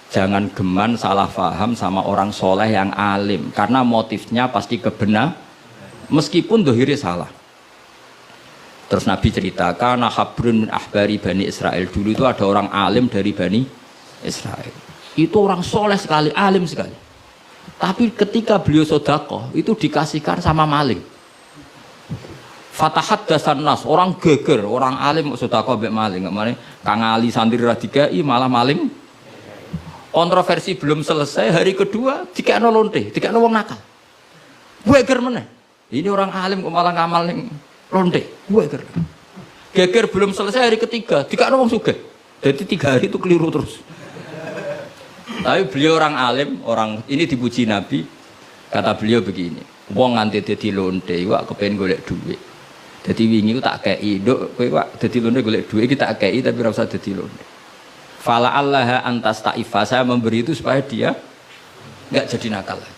Jangan geman salah paham sama orang soleh yang alim, karena motifnya pasti kebenar, meskipun dohirnya salah. Terus Nabi cerita, كان حبر من أحبار بني إسرائيل. Dulu itu ada orang alim dari Bani Israel. Itu orang soleh sekali, alim sekali. Tapi ketika beliau sodakoh, itu dikasihkan sama maling. فتحدث الناس, orang geger, orang alim sodakoh mbek maling. Kemarin Kang Ali santri ra dikei malah maling. Kontroversi belum selesai, hari kedua dikekno lonte, dikekno wong nakal. Geger meneh. Ini orang alim kok malah ngamal ning lonte, geger. Geger belum selesai, hari ketiga dikekno wong sugih. Jadi 3 hari itu keliru terus. Tapi beliau orang alim, orang ini dipuji Nabi. Kata beliau begini, wong nganti dadi lonte iku kepengen golek duit. Dadi wingi ku tak kei, nduk, kowe kok dadi lonte golek duit iki tak kei, tapi ora usah dadi lonte. فلعلها أن تستعف, saya memberi itu supaya dia nggak jadi nakal lagi.